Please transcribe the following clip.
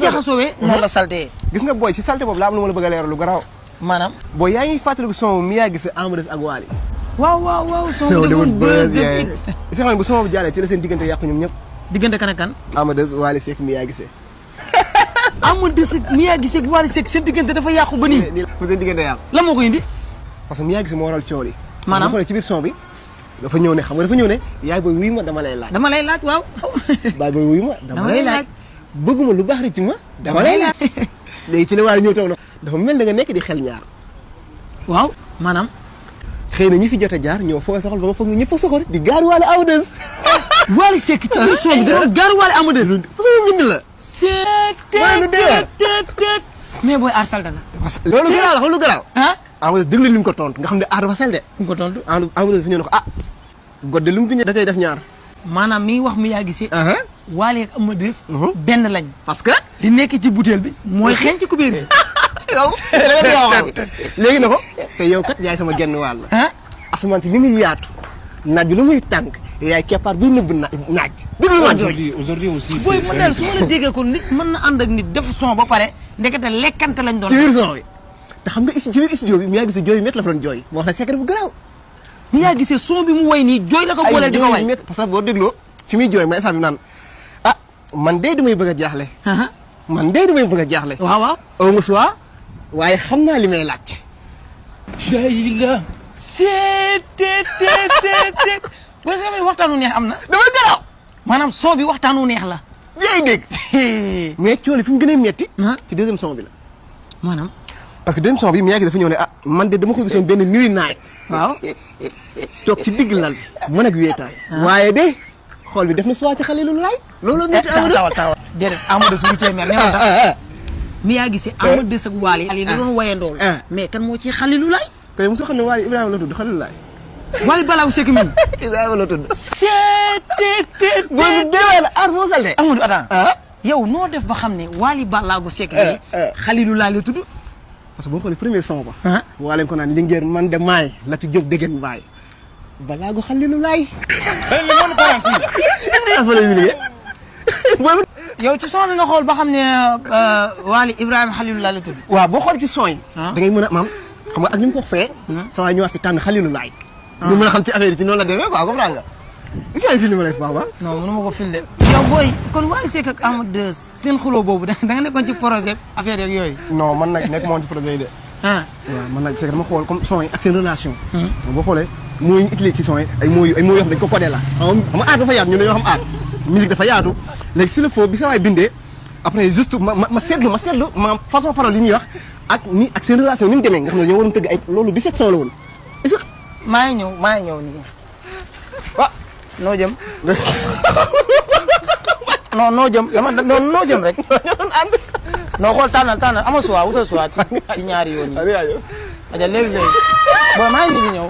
jaxasoowee noonu la salté gis nga booy si salté boobu laa am lu ma la bëgg a leeral lu garaaw maanaam booy yaa ngi fàttaliku son mi yaa gis Amadou ak Wally waaw son bi defoon buzz depuis si xam ne bu sama bu jàllee ci la seen diggante yàqu ñoom ñëpp diggante kan ak kan Amadou Wally Seck mi yaa gisee Amadou Seck mi yaa gisee Wally Seck seen diggante dafa yàqu ba nii nii seen diggante yàqu la moo ko indi parce que mi yaa gisee moo waral coow li maanaam xoolee ci biir son bi dafa ñëw ne xam nga dafa ñëw ne yaay booy wuyu ma dama lay laaj waaw baay booy wuyu ma dama lay laaj bëgguma lu baax rek ci ma dama lay laaj léegi ci la Wally ñëw toog na dafa mel da nga nekk di xel ñaar waaw maanaam xëy na ñi fi jot a jaar ñëw foog a soxal ba nga foog ñu ñëpp a soxal di gaar Wally Amadou Wally Seck ci biir son bi da doon gaar Wally Amadou façon mbind la mais booy aar salte na loolu garaaw la xam lu garaaw ah Amadou déglu li mu ko tontu nga xam ne aar dafa sel de ku ko tontu Amadou dafa ñëw ne ko ah godde lu mu bind da koy def ñaar maanaam mi ngi wax mi yaa gisee Wally ak Amadou benn lañ parce que li nekk ci butéel bi mooy xeeñ ci kubéer bi yow léegi na ko te yow kat yaay sama genn wàll asamaan si li muy yaatu naaj bi lu muy tànk yaay keppaar buy nëbb naaj aujourd'hui aussi booy mën daal su ma la déggee ko nit mën na ànd ak nit def son ba pare ndekete lekkante lañ doon ci biir son bi te xam nga ci biir studio bi mi yaa gisee jooy yu métti la fa doon jooy moo wax la secret bu garaaw mi yaa gisee son bi mu way nii jooy la ko booleel di ko way parce que boo dégloo fi muy jooy ma instant bi naan ah man de damay bëgg a jaaxle man de damay bëgg a jaaxle waaw au moins waaye xam naa li may laaj boo sa may waxtaanu neex am na dama garaaw maanaam son bi waxtaanu neex la jéey dégg mais cooli fi mu gën a metti ci deuxième son bi la maanaam parce que deuxième son bi mi yàgg dafa ñëw ne ah man de dama ko gisoon benn nuit naaj waaw toog ci digg lal bi mën ak wéetaay waaye de xool bi def na suwaa ci Xalilu Laay loolu metti tawal déedéet Amadou su mu cee mer ne ma tax mi yaa gisee Amadou ak Wally la doon wayandool mais kan moo ci Xalilu Laay koy mosul xam ne Wally Ibrahima la tudd Xalilu Laay Wally Ballago Seck mi Ibrahima la tudd boobu déwee la ar moo sal de Amadou attends yow noo def ba xam ne Wally Ballago Seck mi Xalilu Laay la tudd parce que boo xoolee premier son ba waa leen ko naan Linguère man de maay Lati Diop déggen baay Ballago Xalilu Laay est-ce que fa lay liggéey yow ci son bi nga xool ba xam ne Wally Ibrahima Xalilu Laay la tudd waaw boo xool ci son yi da ngay mën a maam xam nga ak ni mu ko fee sa waay ñëwaat fi tànn Xalilu Laay ñu mën a xam ci affaire yi ci noonu la demee quoi comprendre nga gis nga li ma lay baax non mënu ma ko filmé yow booy kon Wally Seck ak Amadou seen xuloo boobu da nga nekkoon ci projet affaire yeeg yooyu non man nag nekk moon ci projet yi de waaw man nag c'est que dama xool comme son yi ak seen relation boo xoolee mooy ñu utilisé ci son yi ay mooy yoo xam dañ ko codé la xam nga aar dafa yaatu ñu dañoo xam aar musique dafa yaatu léegi sur le fond bi sa waay bindee après juste ma seetlu ma façon parole yi ñuy wax ak ni ak seen relation ni mu demee nga xam ne ñoo waroon tëgg ay loolu 17 son la woon est-ce que maa ngi ñëw nii ah noo jëm non noo jëm dama noo jëm rek noo xool tànnal ama suwaa wutal suwaa ci ñaari yoon yi aja léegi booy maa ngi ñëw